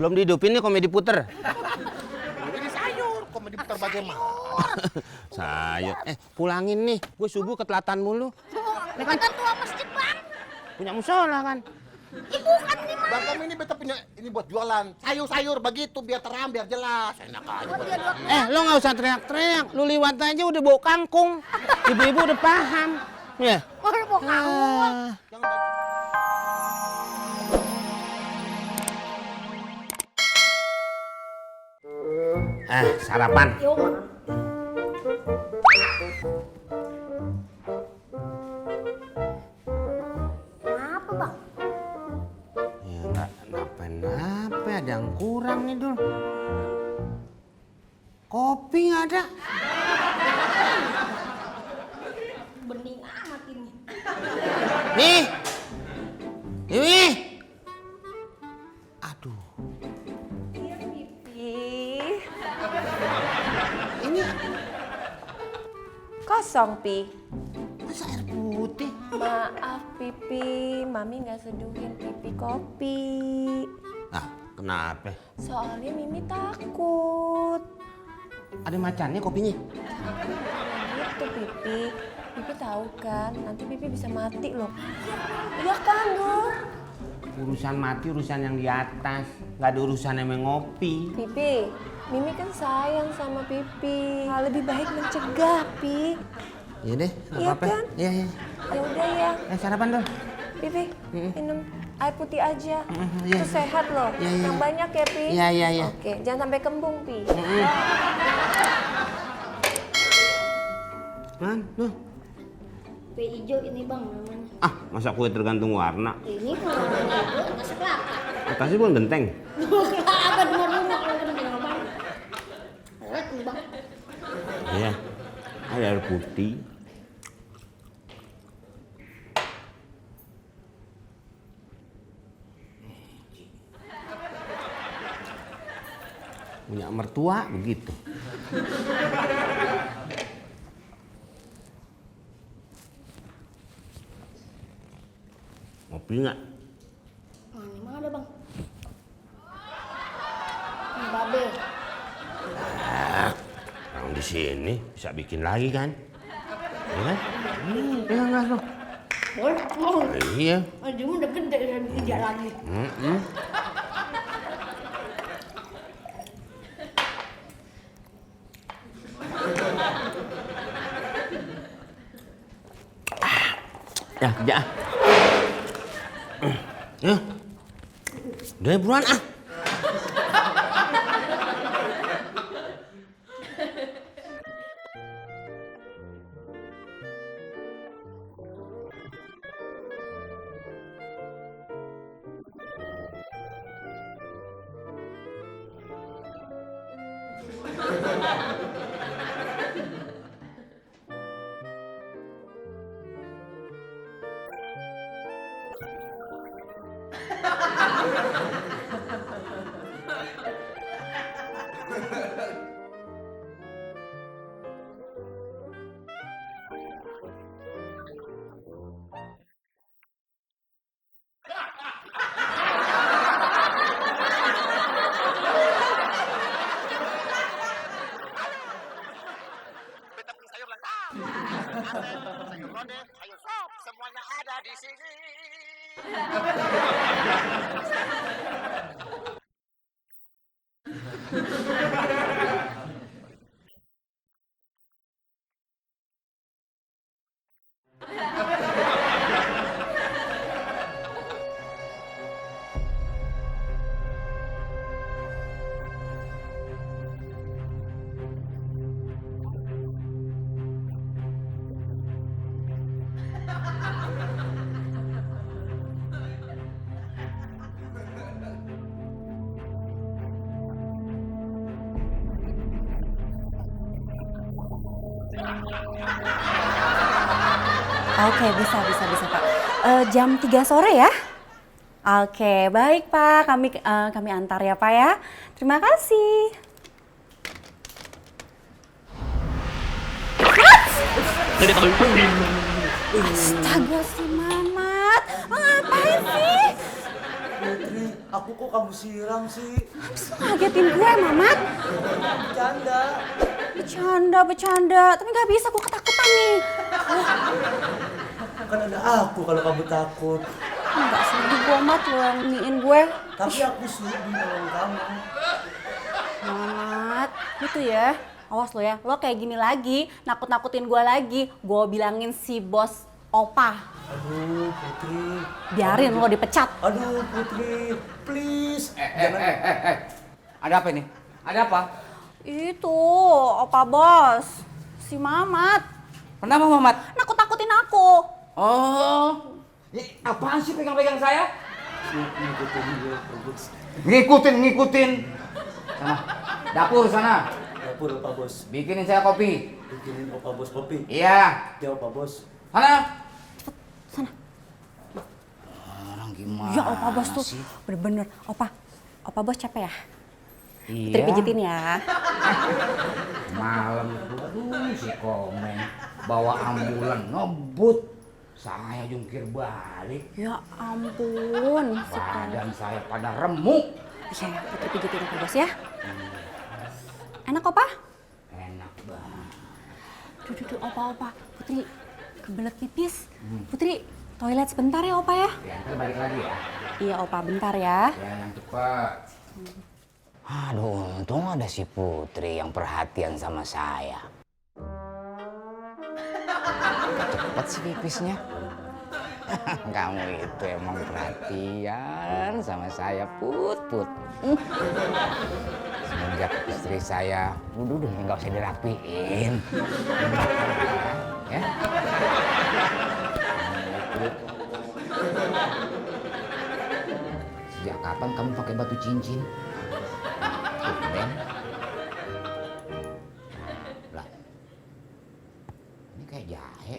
belum dihidupin nih komedi puter. Ini sayur, komedi putar bagaimana? Sayur. Pulangin nih, gue subuh ketelatan mulu. Ini kan tua masjid, Bang. Punya musola kan. Ibu kan ini mah. Bang kami ini beta punya ini buat jualan sayur-sayur begitu biar terang biar jelas. Enak aja. Lo nggak usah teriak-teriak. Lu liwat aja udah bau kangkung. Ibu-ibu udah paham. Ya. Oh, mau kangkung. Sarapan. Yuk. Kenapa, Bang? Ya nggak kenapa-napa, ada yang kurang nih Dul. Kopi nggak ada. Bening amat ini. Nih, ini. Aduh, Iya, Pipi. ini Kosong, Pi. masa air putih? Maaf, Pipi. Mami nggak seduhin Pipi kopi. Ah, kenapa? Soalnya Mimi takut. Ada macannya kopinya? Gitu, Pipi. Pipi tahu kan, nanti Pipi bisa mati loh. Iya kan, Dul? Urusan mati urusan yang di atas, nggak ada urusan yang ngopi. Pipi, Mimi kan sayang sama Pipi. Lebih baik mencegah, Pi. Iya deh, nggak Iya apa-apa. kan? Iya, iya. Ya udah ya, Sarapan Dul. Pipi, minum air putih aja. Iya. Itu sehat loh. Iya, iya. Yang banyak ya, Pi. Iya, iya, iya. Oke, jangan sampai kembung, Pi. Man, Dul. Kue hijau ini, Bang, namanya. Ah, masa kue tergantung warna? Ini kalau warna hijau masuk kelapa. Atasnya bukan benteng. Kelapa di rumah kalau kena dengan Bang. Eret nih, Bang. Iya, ada air putih. Punya mertua begitu. Ngopi nggak? Nah, ini mah ada, Bang. Ini babe. Orang di sini bisa bikin lagi kan? Iya kan? Pegang gelas lo. Boleh, mau. Iya. Aduh, udah gede dan tidak lagi. Ya, kerja ah. Ya. Udah buruan ah. Beta punya sayur lengkap. Sayur lodeh, sayur sop, semuanya ada di sini. Oke, bisa Pak. Jam 3 sore ya? Oke, baik Pak. Kami antar ya Pak ya. Terima kasih. Astaga si Mamat, ngapain sih? Putri, aku kok kamu siram sih? Ngagetin gue, Mamat. Bercanda. Bercanda. Tapi nggak bisa, gue ketakutan nih. Kan ada aku kalau kamu takut. Nggak sedih gue, Mat, lo yang iniin gue. Tapi aku sedih nolong kamu. Mamat, gitu ya. Awas lo ya, lo kayak gini lagi, nakut-nakutin gue lagi. Gue bilangin si bos Opa. Aduh, Putri. Biarin lo dipecat. Aduh, Putri. Please. Ada apa ini? Ada apa? Itu, Opa bos. Si Mamat. Kenapa, Mamat? Nakut-nakutin aku. Oh, apaan sih pegang-pegang saya? Ngikutin gue, bagus. Ngikutin. Sana, dapur sana. Dapur Opa Bos. Bikinin saya kopi. Bikinin Opa Bos kopi. Iya. Ya Opa Bos. Sana. Sana. Orang gimana Ya Opa bos tuh, sih? bener-bener. Opa bos capek ya? Iya. Putri pijitin ya. Malam itu, aduh si Komeng bawa ambulan ngebut. Saya jungkir balik. Ya ampun. Badan saya pada remuk. Iya, Putri pijitin Opa bos ya. Enak Opa? Enak banget. Duh, Opa. Putri kebelet pipis. Putri toilet sebentar ya Opa ya? Ya, ntar balik lagi ya. Iya Opa, bentar ya. Ya, yang cepat. Aduh, untung ada si Putri yang perhatian sama saya. Cepet sih pipisnya. Kamu itu emang perhatian sama saya, Put. Semenjak istri saya, udah nggak usah dirapiin. Ya. Sejak kapan kamu pakai batu cincin? Tumben. Lah, Ini kayak jahe.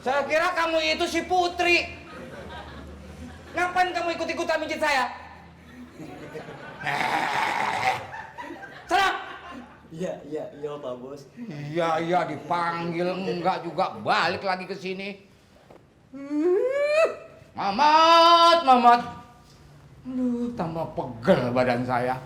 Saya kira kamu itu si Putri. Ngapain kamu ikut-ikutan mijit saya? Serang! Iya Opa Bos. Iya dipanggil enggak juga balik lagi ke sini. Mamat. Aduh, tambah pegel badan saya.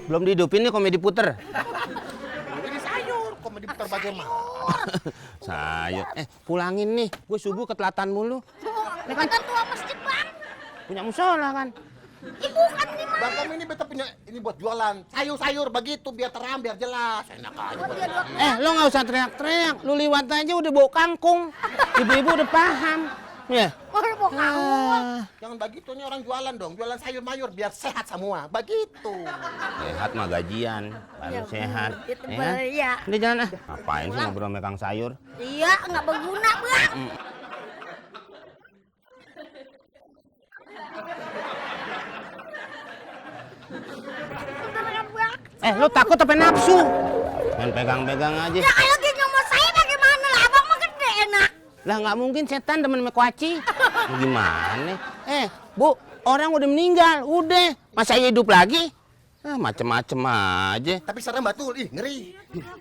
Belum dihidupin nih komedi puter. Ini sayur, komedi putar bagaimana? Sayur. Pulangin nih. Gue subuh ketelatan mulu. Kan tua masjid bang. Punya musola kan. Ibu kan ini mah. Bang kami ini beta punya ini buat jualan sayur-sayur begitu biar terang biar jelas. Enak aja. Lo nggak usah teriak-teriak. Lu liwat aja udah bau kangkung. Ibu-ibu udah paham. Ya. Jangan begitu, ini orang jualan dong, jualan sayur mayur biar sehat semua. Begitu. Sehat mah gajian, baru sehat. Itu Ya kan? ya. Udah jalan ah. Ngapain sih ngobrol sama Kang Sayur? Iya, nggak berguna bang. Beneran bang. Lo takut apa nafsu? Main pegang-pegang aja. Ya kalau dia nyomot saya bagaimana lah, abang mah gede enak. Lah nggak mungkin setan demen sama kuaci. Gimana? Bu, orang udah meninggal, udah. Masa hidup lagi? Macem-macem aja. Tapi serem betul, ngeri.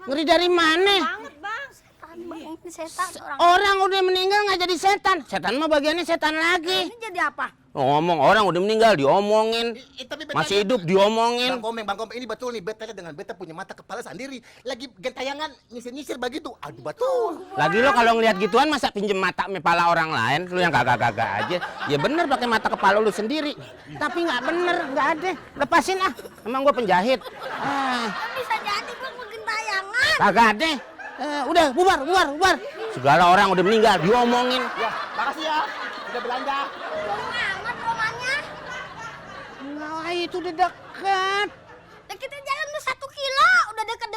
Ngeri dari mana? Banget bang, setan bang, ini setan orang. Orang udah meninggal nggak jadi setan. Setan mah bagiannya setan lagi. Ini jadi apa? Ngomong orang udah meninggal diomongin. Tapi Masih hidup diomongin. Bang Komeng, ini betul nih. Beta lihat dengan beta punya mata kepala sendiri. Lagi gentayangan nyisir-nyisir begitu. Aduh, betul. Lagi lo kalau ngeliat gituan masa pinjem mata kepala orang lain, lu yang kagak-kagak aja. Ya bener pakai mata kepala lu sendiri. Tapi nggak bener, nggak ada. Lepasin ah, emang gua penjahit. Bisa jadi gua gentayangan. Kagak ada. Udah bubar. Segala orang udah meninggal diomongin. Ya, makasih ya. Udah belanja. Jauh amat rumahnya. Nah, itu udah dekat. Dan kita jalan tuh 1 kilo, udah deket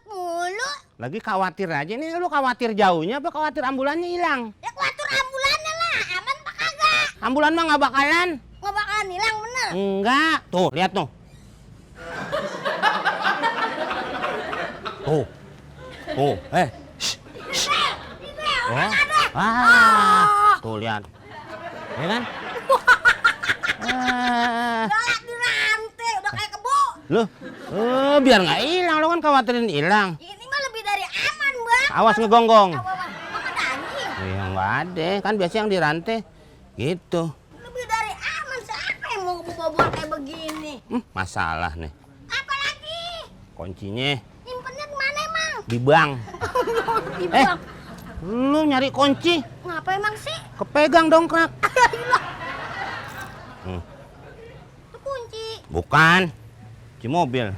mulu. Lagi khawatir aja nih, lu khawatir jauhnya apa khawatir ambulannya hilang? Ya kuatur ambulannya lah, aman apa kagak? Ambulan mah nggak bakalan. Nggak bakalan hilang bener. Enggak. Tuh, lihat tuh. Tuh. Tuh lihat. Ya kan? Galak di rantai, udah kayak kebo. Loh, biar nggak hilang, lo kan khawatirin hilang. Ini mah lebih dari aman, Bang. Awas ngegonggong. Emang ada anjing? Iya nggak ada, kan biasa yang dirantai. Gitu. Lebih dari aman, siapa yang mau ngebobol kayak begini? Masalah nih. Apa lagi? Kuncinya Nyimpennya di mana emang? di bank. Di bank. Lu nyari kunci, Ngapa emang sih? kepegang dongkrak. Itu kunci. Bukan. Kunci mobil.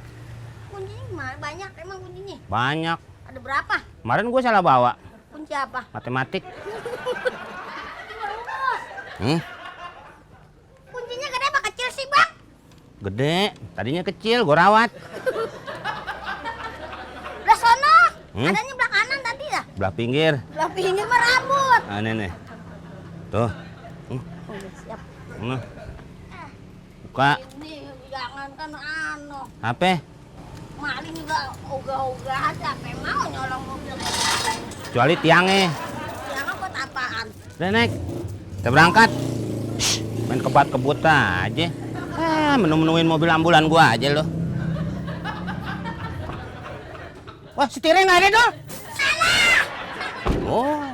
Kuncinya gimana? Banyak emang kuncinya? Banyak. Ada berapa? Kemarin gue salah bawa. Kunci apa? Matematik. Kuncinya gede apa kecil sih, Bang? Gede. Tadinya kecil, gue rawat. Udah sono. Adanya belah kanan tadi ya? Belah pinggir. Belah pinggir mah rambut. Nah, nih. Tuh. Udah siap. Mana? Buka. Ini jangan kan anu. Apa? Maling juga ogah-ogah aja. Apa yang mau nyolong mobil kayak gitu? Kecuali tiangnya. Yang buat apaan? Udah naik. Kita berangkat. Shh, main kebut-kebut aja. Menu-menuin mobil ambulan gua aja lo. Wah, setirnya nggak ada dong. Oh,